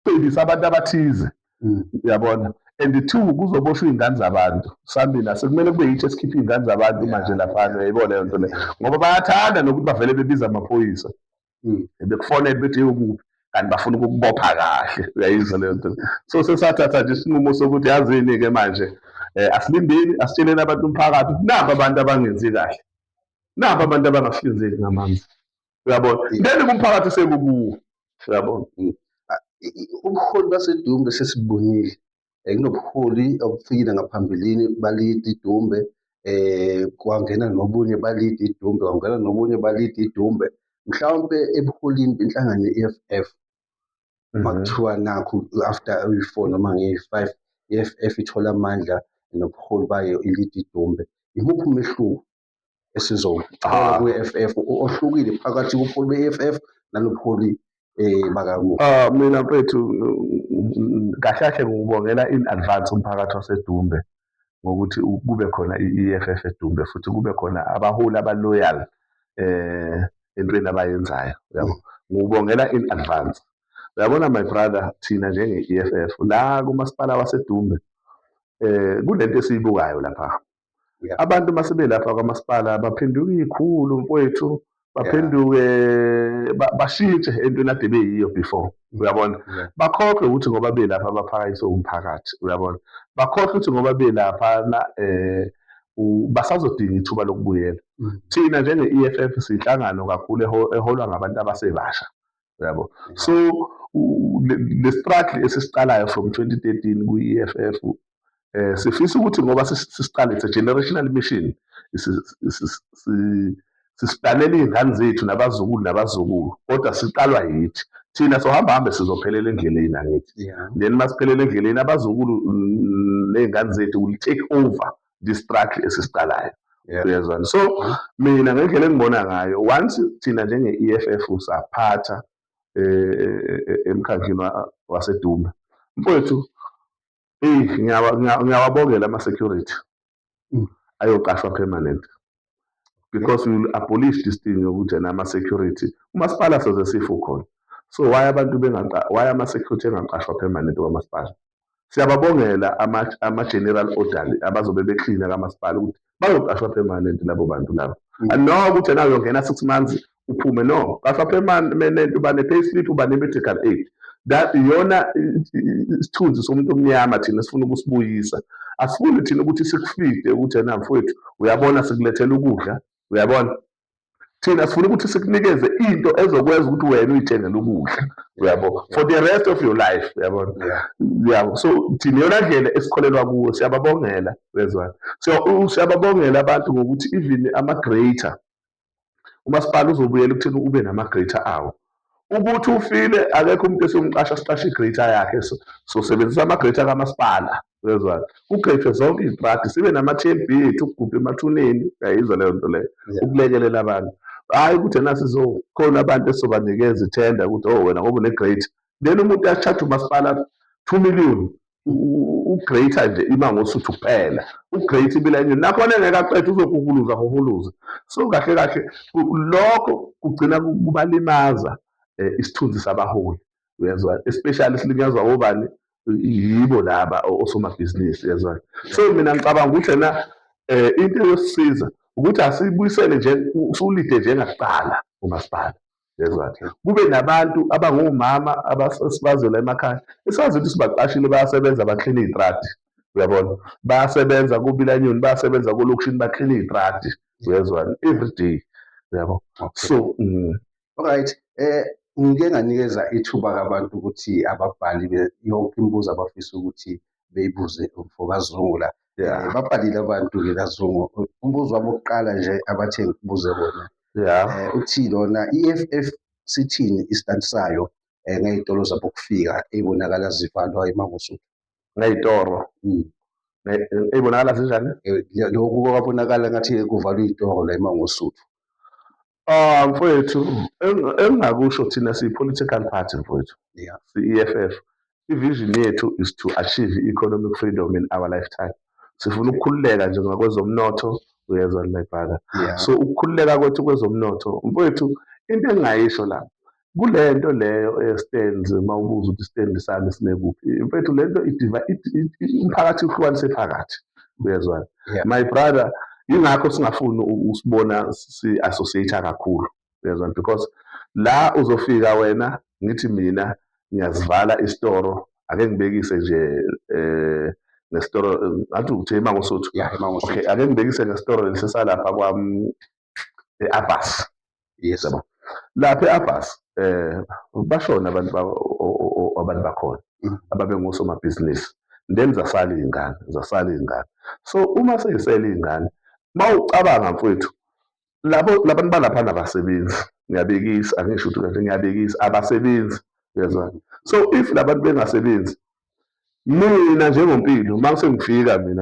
Cebisa abantu abathize, uyabona, and two, kuzoboshwa iy'ngane zabantu. Samina sekumele kube yithi esikhipha iy'ngane zabantu manje laphana, uyayibona leyo nto leyo, ngoba bayathanda nokuthi bavele bebiza amaphoyisa, bekufonele bethi ukuphi, kanti bafuna ukukubopha kahle, uyayizwa leyo nto. So sesathatha nje isinqumo sokuthi yazini-ke manje, asilindeni, asitsheleni abantu, umphakathi, ukuthi naba abantu abangenzi kahle, naba abantu abangahlinzeki ngamanzi, uyabona. Then kumphakathi sekukuwo, uyabona. Ubuholi baseDumbe sesibonile. Kunobuholi obufikile ngaphambilini balida iDumbe, kwangena nobunye balida iDumbe, kwangena nobunye balida iDumbe. Mhlawumpe ebuholini benhlangano ye-EFF, uma kuthiwa nakhu after uyi-4 noma ngeyi-5 i-EFF ithola amandla nobuholi bayo ilida iDumbe, imuphi umehluko esizowuthola kwi-EFF ohlukile phakathi kobuholi be-EFF nalobuholi bakamuva? Ah, mina mfethu, kahle kahle ngikubongela in advance umphakathi waseDumbe ngokuthi kube khona i-EFF eDumbe, futhi kube khona abaholi aba-loyal entweni abayenzayo, uyabo. Ngikubongela in advance. Uyabona, my brother, thina njenge-EFF la kumasipala waseDumbe, kunento esiyibukayo lapha. Abantu mase belapha kwamasipala baphenduka ikhulu, mfowethu, baphenduke bashintshe entweni ade beyiyo before, uyabona. Bakhohlwe ukuthi ngoba belapha baphakanyiswe umphakathi, uyabona. Bakhohlwe ukuthi ngoba belapha na basazodinga ithuba lokubuyela. Thina njenge-EFF siyinhlangano kakhulu eholwa ngabantu abasebasha, uyabo. So le struggle esisiqalayo from 2013 kwi-EFF, sifisa ukuthi ngoba sisiqale, it's a generational mission, sisiplanela iy'ngane zethu nabazukulu nabazukulu, kodwa siqalwa yithi. Thina sohamba hambe sizophelela endleleni, angithi? Then masiphelela endleleni, abazukulu ney'ngane zethu will take over the struggle esisiqalayo, uyezwana. So mina ngendlela engibona ngayo, once thina njenge-EFF saphatha emkhandlwini waseDumbe, mfowethu, eyi, ngiyawabongela ama-security ayoqashwa permanent, because we will abolish this thing yokuthi ena ama-security umasipala soze sife ukhona. So why abantu bengaqa, why ama-security engaqashwa permanent kwamasipala? Siyababongela ama-general orderly abazobe beklina kamasipala ukuthi bayoqashwa permanent labo bantu labo. No ukuthi yena uyongena 6 months uphume, no, qashwa permanent, uba ne-payslip, uba ne-medical aid. That iyona isithunzi somuntu omnyama thina sifuna ukusibuyisa. Asifuni thina ukuthi sikufide ukuthi yena mfowethu, uyabona, sikulethela ukudla, uyabona. Thina sifuna ukuthi sikunikeze into ezokwenza ukuthi wena uyithengele ukudla, uyabo, for the rest of your life, uyabona. Yabo, so thina iyona ndlela esikholelwa kuwo. Siyababongela, uyezwana. So siyababongela abantu ngokuthi even ama-grater, umasipala uzobuyela ekutheni ube nama-grater awo, ukuthi ufile akekho umuntu esiyomqasha, siqashe i-grater yakhe. So sebenzisa ama-grater kamasipala, uyezwana, kugrethwe zonke iy'tradi, sibe nama-TLB ethu ukugubha emathuneni, uyayizwa leyo nto leyo, ukulekelela abantu. Hhayi ukuthi ena sizokhona abantu esizobanikeza ithenda ukuthi, oh, wena ngoba une-grater, then umuntu uya-charge umasipala 2 million ugrater nje iMangosuthu kuphela, ugrater iBilanyoni nakhona engeke aqede, uzohuhuluza huhuluza. So kahle kahle lokho kugcina kubalimaza isithunzi sabaholi, uyezwa, especially silinyazwa obani? Yibo laba osomabhizinisi, uyezwa. So mina ngicabanga ukuthi ena into eyosisiza ukuthi asibuyisele nje usulide njengakuqala umasipala, yezwa, kube nabantu abangomama abasibazela emakhaya, esazi ukuthi sibaqashile, bayasebenza, baklina iy'tradi, uyabona, bayasebenza kuBilanyoni, bayasebenza kolokishini, baklina iy'tradi, uyezwa, every day, uyabo. So. Alright, ngike nganikeza ithuba kabantu ukuthi ababhali yonke imibuzo abafisa ukuthi beyibuze umfokaZungu la. Babhalile abantu-ke kaZungu. Umbuzo wami wokuqala nje abathe ngikubuze wona, uthi lona, i-EFF sithini i-stand sayo ngey'tolo zabokufika ey'bonakala zivalwa eMangosuthu? Ngey'toro ey'bonakala zinjani? Lokhu kwabonakala ngathi kuvalwa iy'toro la eMangosuthu. Ah, mfowethu, engingakusho, thina siyi-political party, mfowethu, si-EFF. I-vision yethu is to achieve economic freedom in our lifetime. Sifuna ukukhululeka nje ngakwezomnotho, uyezwa, my brother. So ukukhululeka kwethu kwezomnotho, mfowethu, into engingayisho la Kule nto leyo ye-stands, uma ubuza ukuthi i-stand sami sime kuphi, mfethu, le nto umphakathi uhlukanise phakathi, uyezwana? Yeah. My brother, yingakho singafuni usibona si-associate kakhulu, uyezwana? Because la uzofika wena, ngithi mina ngiyazivala isitoro, ake ngibekise nje ngesitoro, ngathi uthe iMangosuthu. Yeah, iMangosuthu. Okay, ake ngibekise ngesitoro lesi salapha kwam e-Abbas. Yabo, lapha e-Abbas bashona abantu abantu bakhona ababengosomabhizinisi, then zasala iy'ngane, zasala iy'ngane. So uma seyisele iy'ngane, mawucabanga mfowethu, labo labantu balaphana abasebenzi, ngiyabekisa, angisho ukuthi kahle, ngiyabekisa, abasebenzi, uyezwa? So if labantu bengasebenzi, mina njengoMpilo uma sengifika mina